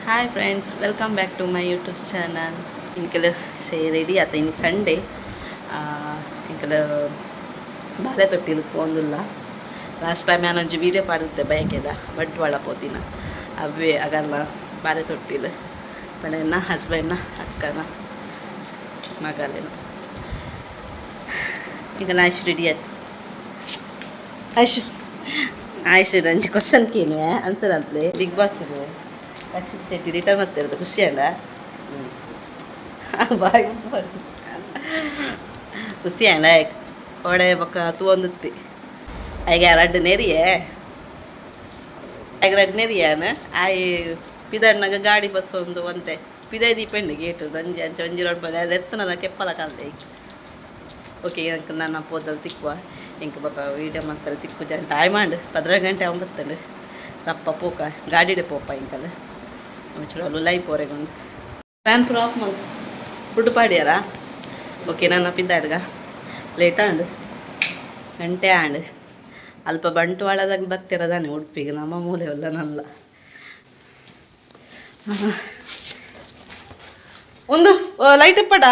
Hi friends, welcome back to my YouTube channel. ಎಂಕಲ್ ಸೇ ready ಆತ. ಇನಿ ಸಂಡೇ, ಎಂಕಲ್ ಬಾಲೆ ತೊಟ್ಟಿಲು ಪೋಂದುಲ್ಲ. ಲಾಸ್ಟ್ ಟೈಮ್ ಯಾನೊಂಜಿ ವೀಡಿಯೋ ಪಾಡುತ್ತೆ ಬಯಕೆದ ಬಂಟ್ವಾಳ ಪೋತಿನ. ಅವೇ ಅಗಲ್ಲ ಬಾಲೆ ತೊಟ್ಟಿಲು ಪಂಡ ಹಸ್ಬೆಂಡ್ನ ಅಕ್ಕನ ಮಗಲೇನು. ಈಗ ಆಯುಷ್ ರೆಡಿ ಆಯ್ತು. ಆಯುಷ್, ಆಯುಷ್, ಒಂಜಿ ಕ್ವಶನ್ ಕೇನುವೆ, ಆನ್ಸರ್ ಅಲ್ಪ್ಲೆ. Big boss Rakshit Shetty return ಬರ್ತಿರೋದು, ಖುಷಿ ಅಲ್ಲ? ಬಾಯ್, ಖುಷಿ ಅಲ್ಲ? ಕೋಡೆ ಬೊಕ್ಕ ತೂವೊಂದಿತ್ತಿ. ಐಗ ರಡ್ಡ್ ನೆರಿಯೆ, ಐಗ ರಡ್ಡ್ ನೆರಿಯಾನ. ಆಯ್ ಪಿದಡ್ನಾಗ ಗಾಡಿ ಬಸ್ ಒಂದು ಒಂತೆ ಪಿದೈ ದೀಪೆಂಡು ಗೇಟ್ ಒಂಜಿ ಅಂಚ ಒಂಜಿ ರೋಡ್ ಬಲೆ ಎತ್ತನದ ಕೆಪ್ಪಲ ಕಲ್ದೆ. ಓಕೆ, ಅಂಕ ನಾನು ಪೋದಲ್ಲಿ ತಿಕ್ಕುವ. ಇಂಕ ಬೊಕ ವೀಡಿಯೋ ಮಲ್ಪೆರೆ ತಿಕ್ಕು ಜನ. ಟೈಮ್ ಆಂಡ್, 12 ಗಂಟೆ ಅವಂಬತ್ತಂಡು. ರಪ್ಪ ಪೋಕ, ಗಾಡಿಡೆ ಪೋಪ. ಇಂಕಲ್ ಒಂಚೂರು ಅಲ್ಲು ಲೈ ಪೋರೆಗುಂಡು. ಫ್ಯಾನ್ ಪೂರ ಆಫ್ ಮಲ್ ಫುಡ್ ಪಾಡ್ಯಾರ. ಓಕೆ, ನನ್ನ ಪಿದ್ದಾಡ್ಗ ಲೇಟ್ ಆಂಡ್, ಗಂಟೆ ಆಂಡ್. ಅಲ್ಪ ಬಂಟ್ವಾಳದಾಗ ಬತ್ತಿರದಾನೆ ಉಡುಪಿಗೆ. ನಮ್ಮ ಮೂಲೆ ಅಲ್ಲ ನಲ್ಲ. ಒಂದು ಲೈಟ್ ಇಪ್ಪಡ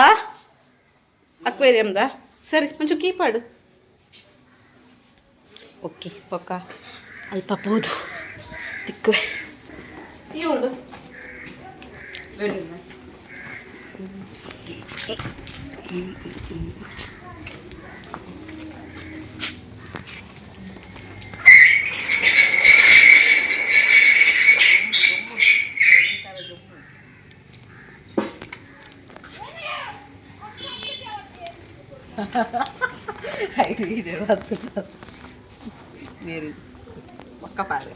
ಅಕ್ವೇರಿಯಮ್ದ. ಸರಿ, ಒಂಚೂರು ಕೀಪಾಡು. ಓಕೆ, ಪಕ್ಕ ಅಲ್ಪ ಪೋದು ತಿಕ್ಕುವೆ. ಈ ಉಂಡು. ಪಕ್ಕ ಪಾರೆ.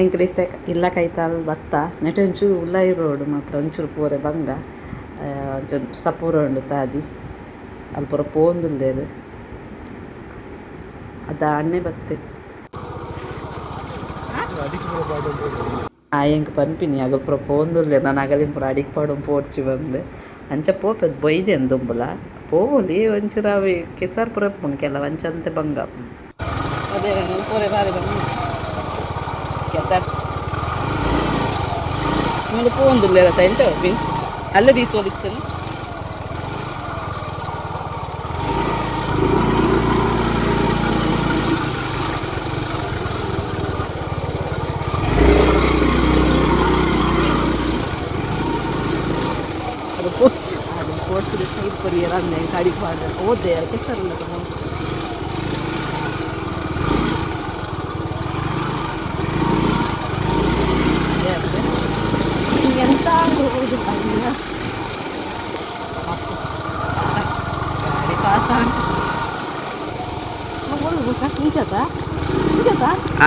ಎಂಕಲ್ ಇತ್ತೆ ಇಲ್ಲ ಕೈತಾಲ್ ಬತ್ತ. ನೆಟೆ ಒಂಚೂರು ಉಳ್ಳಾಯಿ ರೋಡ್ ಮಾತ್ರ ಒಂಚೂರು ಪೂರೆ ಬಂಗ, ಒಂಚೂರು ಸಪೂರ ಉಂಡು ತಾದಿ. ಅಲ್ಪ ಪೂರ ಪೋಂದುಲ್ಲೆರ್. ಅದ ಅಣ್ಣೆ ಬತ್ತೆ. ಆ ಎಂಕ್ ಪನ್ಪಿನಿ ಅಗಲ್ ಪೂರ ಪೋಂದುಲ್ಲೆರ್, ನನ ಅಗಲಿನ್ ಪೂರ ಅಡಿಕ್ ಪಾಡೊಂದು ಪೋಡ್ಚಿ ಬಂದು. ಅಂಚ ಪೋಪೆದ್ ಬೊಯ್ದೆನ್ ದುಂಬುಲ ಪೋವೊಲಿ. ಒಂಚೂರು ಅವೆ ಕೆಸರು ಪೂರ ಇಪ್ಪುಂಡು ಕೆಲವು, ಅಂಚಂತೆ ಬಂಗ. ಅದೇ ಪೂರೆ ಬಾರಿ ಬಂಗ ಕೆಸರ್. ಮೂಲು ಪೋವೊಂದುಲ್ಲೆರ್ ಎಂಚ ಬಿನ್ ಅಲ್ಲೇ ದೀತೋದಿತ್ತನು. ಅದು ಪೋ ಅದು ಪೋಡ್ತಿದೆ. ಸೈಡ್ ಕೊರಿಯರ್ ಅಂದೆ ಅಡಿಗೆ ಪಾಡ್ದೆ ಓದ್ದೆ ಕೆಸರುಲ್ಲ. ಎಂತ ಗಾಡಿ ಪಾಸ್.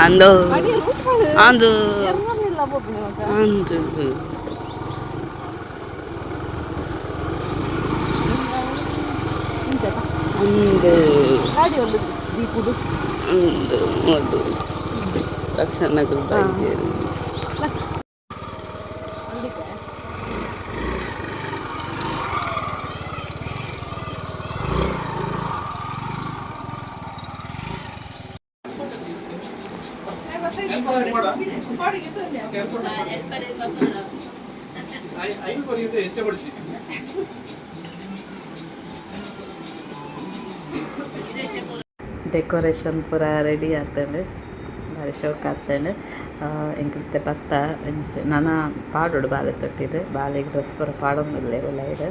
ಅಂದು ಅಂದು ಅಂದು. ಅಂದು. ಗಾಡಿ ಒಂದು ದೀಪುಡು. ಅಂದು ಮೊದಲು ರಕ್ಷಣಾ ಬೈದೇರು. ಅಲ್ಲಿಗೆ. ಐದು ಹೆಚ್ಚ ಕೊಡಿಸಿ. ಡೆಕೋರೇಷನ್ ಪೂರ ರೆಡಿ ಆತಂಡು, ಬಾರಿ ಶೋಕ್ ಆತಂಡು. ಎಂಕ್ಲಿತ್ತೆ ಬತ್ತ ಅಂಚ ನನ ಪಾಡೊಡು ಬಾಲೆ ತೊಟ್ಟಿದ್. ಬಾಲೆಗ್ ಡ್ರೆಸ್ ಪೂರ ಪಾಡೊಂದುಲ್ಲೆರ್ ಉಲಯಿಡ್.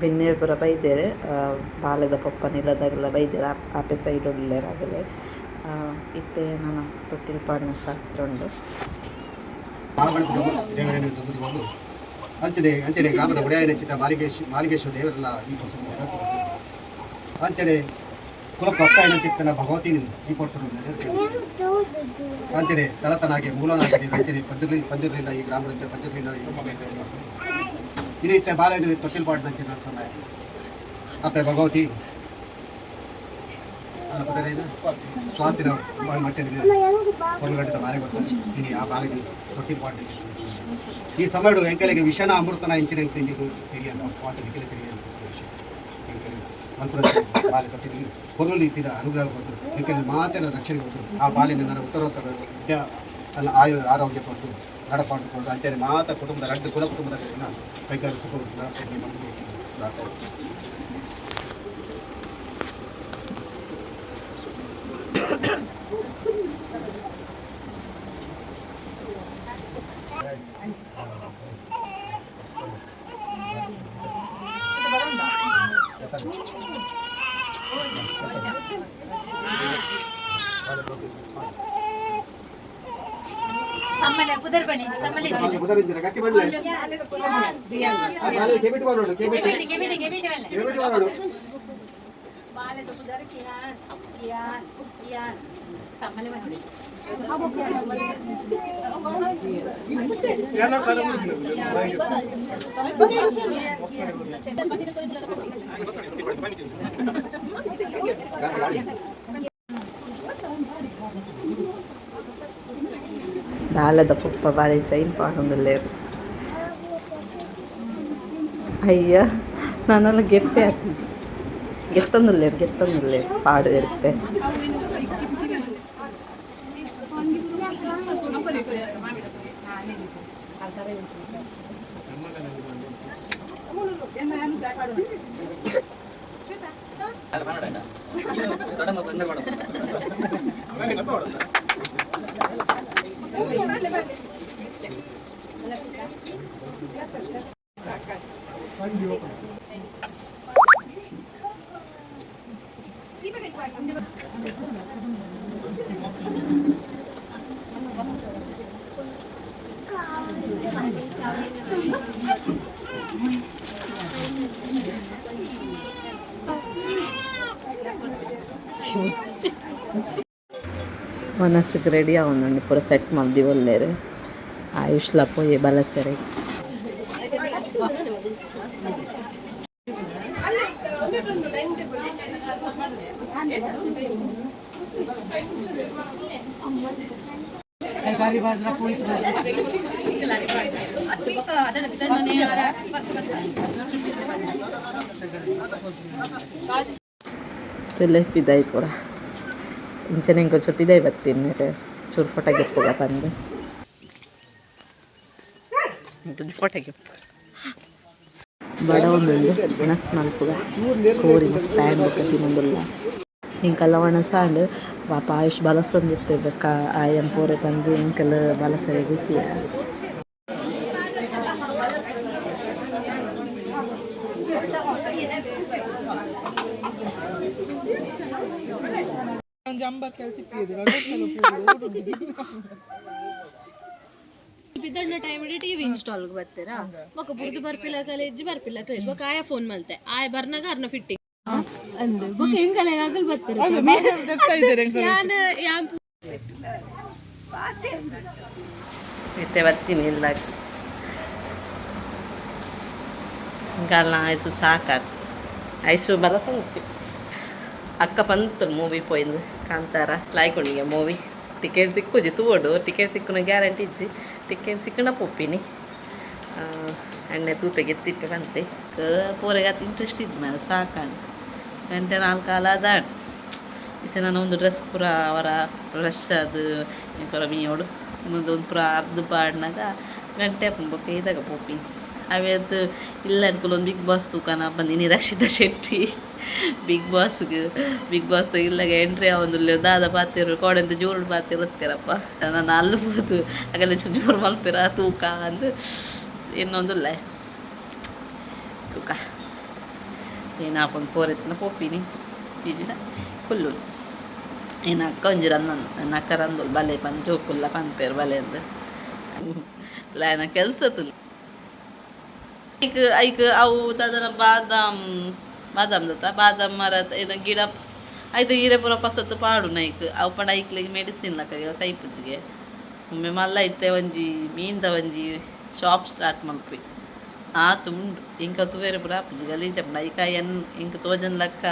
ಬಿನ್ನೆರ್ ಪೂರ ಬೈದೆರ್. ಬಾಲೆದ ಪೊಪ್ಪನ ಇಲ್ಲದಗಲ್ಲ ಬೈದೆರ್. ಆಪೆ ಸೈಡ್ ಉಲ್ಲೆರ್ ಅಗಲೆ. ಇತ್ತೆ ನನ ತೊಟ್ಟಿಲ್ ಪಾಡುನ ಶಾಸ್ತ್ರ ಉಂಡು. ದೇವರೇನು ಅಂಚನೆ ಅಂಚನೆ ಗ್ರಾಮದ ಒಡೆಯ ಚಿತ್ತ ಮಾಲಿಗೇಶ್ ಮಾಲಿಗೇಶ್ವರ ದೇವರೆಲ್ಲ ಈ ಅಂಚನೆ ಕುಲಪ್ಪ ಚಿತ್ತನ ಭಗವತಿ ಈ ಪೊಟ್ಟು. ಅಂಚನೆ ತಳತನಾಗೆ ಮೂಲನಾಗಿ ಅಂಚನೆ ಪಂಜುರ್ಲಿ ಪಂಜುರ್ಲಿಂದ ಈ ಗ್ರಾಮದ ಪಂಜುರ್ಲಿಂದ ಇನ್ನು ಇತ್ತೆ ಬಾಲ ತೊಟ್ಟಿಲ್ ಪಾಡ್ದಂಚಿನ ಸಮಯ. ಅಪ್ಪೆ ಭಗವತಿ ಸ್ವಾತಿನ ಮಟ್ಟಿಗೆ ಹೊರಗಡೆದ ಬಾಲೆ ಬರ್ತಾರೆ. ಇನಿ ಆ ಬಾಲೆಗೆ ತೊಟ್ಟಿಲ್ ಪಾಡ್ದು ಈ ಸಮಯಡು ಎಂಕಲೆಗೆ ವಿಷನ ಅಮೃತನ ಇಂಚಿನ ತಿಂದಿದ್ದು ತಿಳಿಯಲ್ಲ, ಮಾತು ನಿಖಿಲ ತಿಳಿಯಲ್ಲ ವಿಷಯ ಎಂಕಲೆ. ಮನ್ಪುರ ಬಾಲೆ ತೊಟ್ಟಿಗೆ ಪೊರ್ಲು ರೀತಿಯ ಅನುಗ್ರಹ ಕೊಟ್ಟು ಎಂಕೆಲ್ಲ ಮಾತೆಲ್ಲ ರಕ್ಷಣೆ ಕೊಟ್ಟು ಆ ಬಾಲಿನ ನನ್ನ ಉತ್ತರೋತ್ತರ ವಿದ್ಯಾ ಅಲ್ಲ ಆಯು ಆರೋಗ್ಯ ಕೊಟ್ಟು ನಡಪಾಡಿಕೊಂಡು ಅಂಚನೆ ಮಾತ ಕುಟುಂಬದ ರಡ್ಡು ಕುಲ ಕುಟುಂಬದ ಕೈಗಾರಿಕೆ ಸುಖ ನಡಪಡಿ. ಬುಧರಿಂದಿರ ಗಟ್ಟಿ ಬರಲಿ ಕೆಬಿಟ್ಟು ಬರೋಡು, ಕೆಬಿಟ್ಟು ಕೆಬಿಟ್ಟು ಬರೋಡು. ಬಾಲದ ಪೊಪ್ಪ ಬಾಲೆ ಚೈನ್ ಪಾಡೊಂದುಲ್ಲೆರ್. ಅಯ್ಯ, ನಾನೆಲ್ಲ ಗೆತ್ತೆ ಆತಿಜಿ. ಗೆತ್ತೊಂದುಲ್ಲೆರ್, ಗೆತ್ತೊಂದುಲ್ಲೆರ್, ಪಾಡು ಇರುತ್ತೆ. ಮನಸ್ಸಿಗೆ ರೆಡಿ ಆವೊಂದುಂಡು, ಪೂರ ಸೆಟ್ ಮಲ್ದಿವಲ್ಲೇರು. ಆಯುಷ್ಲ ಪೋಯೆ ಬಲಸೆರೆ. ತುಲೆ ಪಿದಾಯಿ ಪೂರ ಇಂಚನೆ ಇಂಕೊಂಚೂರು ಪಿದಾಯಿ ಬತ್ತೀನಿ ಮೇರೆ, ಚೂರು ಫೋಟೋ ಗೆಪ್ಪುಗ ಬಂದು ಫೋಟೋ ಗೆಪ್ಪು. ಬಡ ಒಂದುಂಡು, ಒಣಸ್ ಮಲ್ಪುಗ. ಕೋರಿ ಮಸ್ತ್ ಟೈಮ್ ಬೊಕ್ಕ ತಿನ್ನೊಂದುಲ್ಲ. ಎಂಕಲ್ಲ ಒಣಸಾಂಡ್. ಪಾಪ ಆಯುಷ್ ಬಲಸೊಂದಿತ್ತೆ. ಬೊಕ್ಕ ಆಯನ್ ಪೂರೆ ಬಂದು ಎಂಕಲ್ ಬಲಸರೆ ಗುಸಿಯ. ಬಿದ್ದಣ್ಣ ಟೈಮ್ ಟಿವಿ ಇನ್ಸ್ಟಾಲ್ ಬರ್ತೀರಾ? ಬೊಕ ಬುಡ್ದು ಬರ್ಪಿಲ್ಲ ಕಾಲೇಜ್, ಬರ್ಪಿಲ್ಲ ಕಾಲೇಜ್. ಬೊಕ ಆಯ ಫೋನ್ ಮಲ್ತೆ. ಆಯ ಬರ್ನಾಗ ಅರ್ನ ಫಿಟ್ಟಿಂಗ್ ಅಂದು. ಬೊಕ ಎಂಕಲೆ ಆಗಲ್ ಬರ್ತಾರೆ. ಯಾನ್ ಯಾನ್ ಇತ್ತೆ ಬತ್ತೀನಿ ಇಲ್ಲ. ಇಂಕಲ್ನ ಆಯ್ಸು ಸಾಕಾತು. ಐಸು ಬಲಸೊಂದಿತ್ತೆ. ಅಕ್ಕ ಪಂತ ಮೂವಿ ಪೋಯಿಂದು, ಕಾಂತಾರ ಲಾಯ್ಕೊಂಡಿಗೆ. ಮೂವಿ ಟಿಕೆಟ್ ಸಿಕ್ಕುಜಿ, ತೂವೊಡು. ಟಿಕೆಟ್ ಸಿಕ್ಕುನ ಗ್ಯಾರಂಟಿ ಇಜ್ಜಿ. ಟಿಕೆಟ್ ಸಿಕ್ಕುನ ಪೋಪಿನಿ. ಎಣ್ಣೆ ತೂಪೆಗೆ ಎತ್ತಿಟ್ಟು ಬಂತೆ. ಪೋರೆಗೆ ಅತ್ ಇಂಟ್ರೆಸ್ಟ್ ಇದ್ದು ಮೇಲೆ ಸಾಕಾಂಡ್. ಗಂಟೆ ನಾಲ್ಕು ಕಾಲ ಅದಾಂಡ್. ಇಸೆ ನಾನು ಒಂದು ಡ್ರೆಸ್ ಪೂರ ಅವರ ಫ್ರೆಶ್ ಅದು ಕೊರ ಮೀಯೋಡು ಒಂದು ಪೂರ ಅರ್ಧ ಪಾಡ್ನಾಗ ಗಂಟೆ ಬೊಕ್ಕ ಇದಾಗ ಪೋಪಿನಿ. ಅವೇದು ಇಲ್ಲ ಅನ್ಕುಲ್. ಒಂದು ಬಿಗ್ ಬಾಸ್ ತೂಕನ ಬಂದಿನಿ. ರಕ್ಷಿತಾ ಶೆಟ್ಟಿ ಬಿಗ್ ಬಾಸ್ಗೆ, ಬಿಗ್ ಬಾಸ್ ಇಲ್ಲಾಗ ಎಂಟ್ರಿ ಆವೊಂದುಲ್ಲೆರ್. ದಾದ ಪಾತೆರು ಕೋಡೆಂತ ಜೋರು ಪಾತೆರು ಇರ್ತೀರಪ್ಪ. ನಾನು ಅಲ್ಲಿ ಪೋದು ಅಗಲ ಚೂರು ಜೋರು ಮಲ್ಪೆರ ತೂಕ ಅಂದು ಇನ್ನೊಂದುಲ್ಲ ತೂಕ. ಏನಾಪುಂಡು ಪೋರೆತ್ತಿನ ಪೋಪಿನಿ ಇಜಿಡ ಕುಲ್ಲುನು. ಏನ ಅಕ್ಕ ಒಂಜಿ ರನ್ನ ನನ್ನ ಅಕ್ಕ ರಂದೊಲು ಬಲೆ ಪನ್ ಜೋಕುಲ್ಲ ಪನ್ಪೇರು ಬಲೆ ಅಂದ್ ಲಾಯನ ಕೆಲಸ ತುಲು. ಐಕ್ ಐಕ್ ಅವು ದಾದನ ಬಾದಾಮ್, ಬಾದಾಮ್ ದತ್ತ ಬಾದಾಮ್ ಮರ ಇದು ಗಿಡ ಐದು ಈರೆ ಪೂರ ಪಸತ್ತು ಪಾಡುನ ಐಕ್. ಅವು ಪಂಡ ಐಕ್ಲೆಗ್ ಮೆಡಿಸಿನ್ ಲಕ ಸೈಪುಜಿಗೆ. ಒಮ್ಮೆ ಮಲ್ಲ ಇತ್ತೆ ಒಂಜಿ ಮೀನ್ದ ಒಂಜಿ ಶಾಪ್ ಸ್ಟಾರ್ಟ್ ಮಲ್ಪಿ ಆತು ಉಂಡು. ಇಂಕ ತೂವೆರೆ ಪೂರ ಆಪುಜಿ, ಗಲೀಜ್ ಆಪುಂಡು. ಐಕ ಎನ್ ಇಂಕ ತೋಜನ್ ಲಕ್ಕ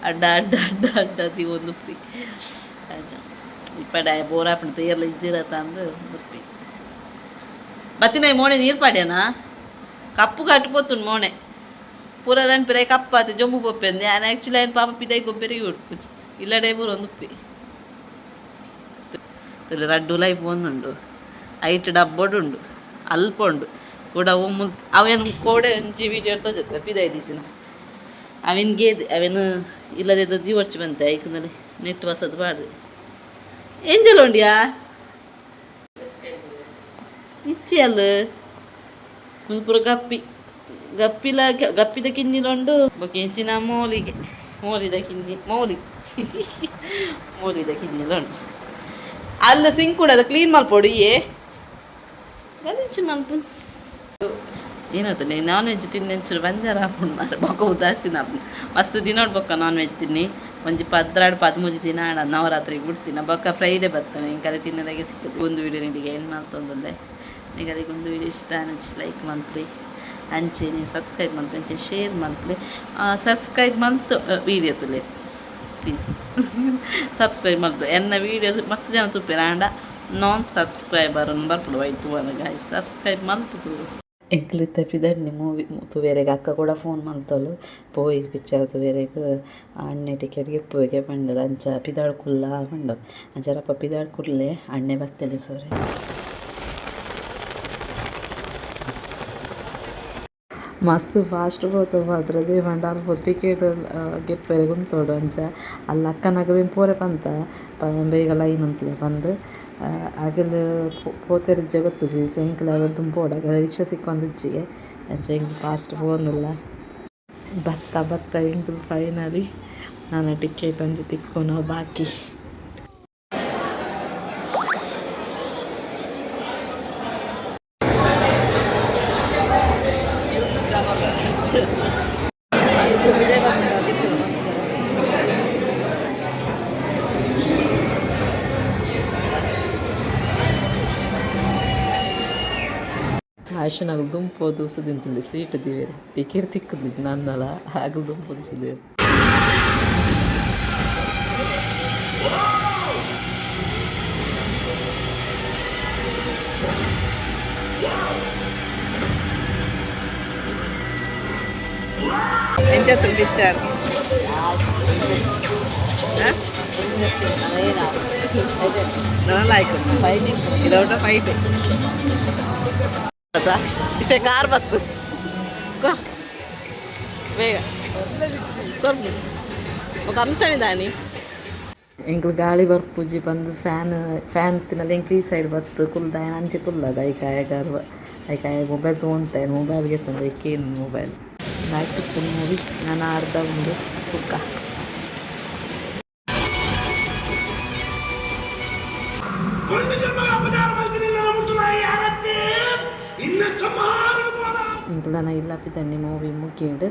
ಅಡ್ಡ ಅಡ್ಡ ಅಡ್ಡ ಅಡ್ಡ ದೀವೊಂದುಪ್ಪಿ ಅಂಚ. ಇಪ್ಪಡ ಬೋರ್ ಆಪುಂಡು, ತೇರ್ಲ ಇಜ್ಜಿರತ ಅಂದ್ ಬುಡ್ಪಿ. ಬತ್ತಿನ ಮೋಣೆ ನೀರು ಪಾಡ್ಯನಾ? ಕಪ್ಪು ಕಟ್ಟು ಪೋತುಂಡು ಮೋಣೆ. ಪೂರ ಪಿರೈ ಕಪ್ಪಾತಿ ಜೊಂಬು ಪೊಪ್ಪೆಂದು ಯಾನ್ ಆ್ಯಕ್ಚುಲಿ ಆಯ್ನ ಪಾಪ ಪಿದೈ ಗೊಬ್ಬರಿಗೆ ಉಡ್ಪುಜಿ ಇಲ್ಲಡೆ ಪೂರ ಒಂದು ಉಪ್ಪಿ ತುಲೆ ರಡ್ಡು ಲೈಫ್ ಒಂದುಂಡು ಐಟ್ ಡಬ್ಬೊಡು ಉಂಡು ಅಲ್ಪ ಉಂಡು ಕೂಡ ಮುಲ್ ಅವೇನು ಕೋಡೆ ಒಂಜಿ ವೀಡಿಯೋ ತೋಜತ್ತೆ ಪಿದೈ ದೀತಿನ ಅವಿನ ಗೇದ್ ಅವೇನು ಇಲ್ಲದೆ ದಿವರ್ಚಿ ಬಂತೆ ಐಕಂದಲ್ಲಿ ನೆಟ್ ವಸದು ಬಾಡ್ದು ಎಂಜಲ್ ಉಂಡಿಯಾ ಇಚ್ಚಿ ಅಲ್ಲ ಪೂರ ಗಪ್ಪಿ ಗಪ್ಪಿಲ ಗಪ್ಪಿದ ಕಿಂಜಿಲುಂಡು ಬೊಕ ಇಂಚಿನ ಮೋಲಿಗೆ ಮೋಲಿದ ಕಿಂಜಿ ಮೌಲಿ ಮೋಲಿದ ಕಿಂಜಿಲುಂಡು ಅಲ್ಲ ಸಿಂಕ್ ಕೂಡ ಅದು ಕ್ಲೀನ್ ಮಲ್ಪೊಡು ಏ ಗಲೀಜು ಮಲ್ಪು ಏನಾಯ್ತು ನಾನ್ ವೆಜ್ ತಿನ್ನೆಂಚೂರು ಬಂಜಾರ ಆಪುಂಡು ಬೊಕ್ಕ ಉದಾಸೀನ ಆಪುಂಡು ಮಸ್ತ್ ದಿನ ಬೊಕ್ಕ ನಾನ್ ವೆಜ್ ತಿನ್ನಿ ಒಂಜಿ ಪದ್ರಾಡ್ ಪದಿಮೂಜಿ ದಿನ ಆಡ ನವರಾತ್ರಿಗೆ ಬಿಡ್ತೀನಿ ಬೊಕ್ಕ ಫ್ರೈಡೆ ಬರ್ತಾನೆ ಇಂಕಲೆ ತಿನ್ನದಾಗೆ ಸಿಕ್ಕದು. ಒಂದು ವೀಡಿಯೋ ನಿಮಗೆ ಏನು ಮಾಡ್ತಂದ್ರೆ ನಿಮಗೆ ಒಂದು ವೀಡಿಯೋ ಇಷ್ಟ ಅನಿಸಿ ಲೈಕ್ ಮಲ್ಪಿ ಅಂಚೆ ನೀವು ಸಬ್ಸ್ಕ್ರೈಬ್ ಮಲ್ಪಿ ಅಂಚೆ ಶೇರ್ ಮಲ್ಪಿ ಸಬ್ಸ್ಕ್ರೈಬ್ ಮಲ್ತು ವೀಡಿಯೋ ತುಲೆ ಪ್ಲೀಸ್ ಸಬ್ಸ್ಕ್ರೈಬ್ ಮಲ್ಪು. ಎನ್ನ ವೀಡಿಯೋ ಮಸ್ತ್ ಜನ ತುಪ್ಪಿರ ಆಂಡ ನಾನ್ ಸಬ್ಸ್ಕ್ರೈಬರ್ ಬರ್ಪುಡು ಹೋಯ್ತು ಗಾಯ್ಸ್ ಸಬ್ಸ್ಕ್ರೈಬ್ ಮಲ್ತು ತೂರು. ಎಂಕ್ಲಿತ್ತ ಪಿದಡ್ನಿ ಮೂವಿ ತೂವೆರೆಗ್ ಅಕ್ಕ ಕೂಡ ಫೋನ್ ಮಲ್ತೊಲು ಪೋಯಿ ಪಿಕ್ಚರ್ ತೂವೆರೆಗ್ ಅಣ್ಣೆ ಟಿಕೆಟ್ ಗೆಪ್ಪುವೆಗೆ ಪಂಡಲ್ ಅಂಚ ಪಿದಾಡ್ ಕುಲ್ಲ ಪಂಡಲ್ ಅಂಚರಪ್ಪ ಪಿದಾಡ್ ಕುಲ್ಲೆ ಅಣ್ಣೆ ಬತ್ತಲೆ ಸೋರೆ. ಮಸ್ತ್ ಫಾಸ್ಟ್ ಪೋತ ಮಾತ್ರ ದೇವಂಡ ಅಲ್ಪ ಟಿಕೆಟ್ ಗೆಪ್ಪೆರೆ ಉಂತೊಡು ಅಂಚ ಅಲ್ಲ ಅಕ್ಕನಕುಲು ಪೋರೆ ಪಂತ ಬೇಗ ಲೈನ್ ಉಂತುಲೆ ಪಂದ್ ಅಗಲ್ ಪೋತೆರಿಜ್ಜ ಗೊತ್ತುಜಿ ಎಂಕ್ಲ ದುಂಬು ಪೋಡಾಗ ರಿಕ್ಷಾ ಸಿಕ್ಕೊಂದಿಜ್ಜಿಗೆ ಅಂಚ ಎಂಕ್ಲು ಫಾಸ್ಟ್ ಪೋವೊಂದುಲ್ಲ ಬತ್ತ ಬತ್ತ ಎಂಕ್ಲು ಫೈನಲಿ ನಾನು ಟಿಕೆಟ್ ಒಂಜಿ ತಿಕ್ಕುನು ಬಾಕಿ. ಆಯುಷನಾಗ ದುಂಪು ದಿಂತುಲ್ಲೆ ಸೀಟ್ ದಿವೇರು ಟಿಕೆಟ್ ತಿಕ್ಕುದಿಜ್ಜಿ ನನ್ನಲ ಆಗಲು ದುಂಪು ಸುದೇರು. ಎಂಚ ಪಿಕ್ಚರ್ ಲೈಕ್ ಇದೌಟ ಫೈಟ್ ಇಸೆ ಕಾರ್ ಬತ್ತು ಕೊರ್ ಬೇಗ ಕೊರ್ಪು ఒక ಅಂಶನಿದಾನಿ. ಎಂಕ್ಲು ಗಾಳಿ ಬರ್ಪುಜಿ ಬಂದು ಫ್ಯಾನ್ ಫ್ಯಾನ್ ತಿನ್ನಲ್ಲ. ಎಂಕ್ಲು ಈ ಸೈಡ್ ಬತ್ತು ಕುಲ್ದ ಅಂಚೆ ಕುಲ್ಲದ ಐಕಾಯ ಗರ್ವ ಐಕಾಯ ಮೊಬೈಲ್ ತೊಗೊಂತಾಯ ಮೊಬೈಲ್ಗೆ ತಂದೆ ಐಕೇನು ಮೊಬೈಲ್ ಲಾಯ್ಕ್ ಮೂವಿ ನಾನು ಅರ್ಧ ಉಂಡು ತುಕ್ಕ. ಎಂಕ್ಲನ ಇಲ್ಲ ಪಿದಣ್ಣಿ ಮೂವಿ ಮುಗಿಂಡ್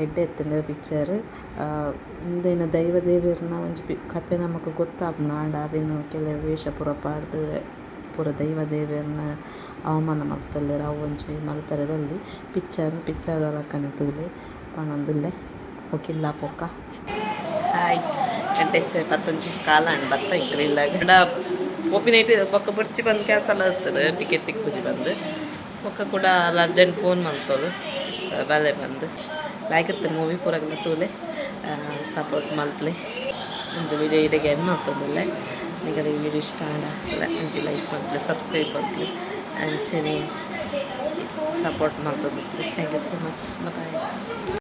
ಎಡ್ಡೆ ಇತ್ತುಂಡು ಪಿಕ್ಚರ್. ಇಂದೆನ ದೈವ ದೇವೆರ್ನ ಒಂಜಿ ಪಿ ಕತೆ ನಮಕ್ ಗೊತ್ತಾಪುಂಡು ಆಂಡ ಅವೆನ್ ಕೆಲವು ವೇಷ ಪೂರ ಪಾಡ್ದ್ ಪೂರ ದೈವ ದೇವೆರ್ನ ಅವಮಾನ ಮಲ್ತೊಲ್ಲೆರ್ ಅವು ಒಂಜಿ ಮಲ್ಪೆರೆ ಬಲ್ಲಿ. ಪಿಕ್ಚರ್ ಪಿಕ್ಚರ್ದ ಲೆಕ್ಕನೆ ತೂಲೆ ಪನೊಂದುಲ್ಲೆ. ಓಕೆ ಪೊಕ್ಕ. ಹಾಯ್ ಗಂಟೆ ಪತ್ತೊಂಜಿ ಕಾಲ ಆಂಡ್ ಬತ್ತ ಇಕ್ರೆ ಇಲ್ಲ ಪೋಪಿನೈಟ್ ಬೊಕ್ಕ ಬೊರ್ಚಿ ಬಂದು ಕ್ಯಾನ್ಸಲ್ ಆಗ್ತದೆ ಟಿಕೆಟ್ ತಿಕ್ಕುಜಿ ಬಂದು ಬೊಕ್ಕ ಕೂಡ ಅರ್ಜೆಂಟ್ ಫೋನ್ ಮಲ್ತೊಲು ಬಲೆ ಬಂದು ಲಾಯ್ಕ್ ಮೂವಿ ಪೂರಗ್ಲ ತೂಲೆ ಸಪೋರ್ಟ್ ಮಲ್ಪಲೆ. ಒಂದು ವಿಡಿಯೋ ಇಡೆಗೆ ಎಂಡ್ ಮಲ್ತೊಂದುಲ್ಲೆ. ನಿಗಲ ಈ ವಿಡಿಯೋ ಇಷ್ಟ ಆಂಡ ಒಂಜಿ ಲೈಕ್ ಮಲ್ಪಲೆ ಸಬ್ಸ್ಕ್ರೈಬ್ ಮಲ್ಪಲೆ ಅಂಚನೆ support ಮಲ್ತೊಂದುಲ್ಲೆ. Thank you so much, bye.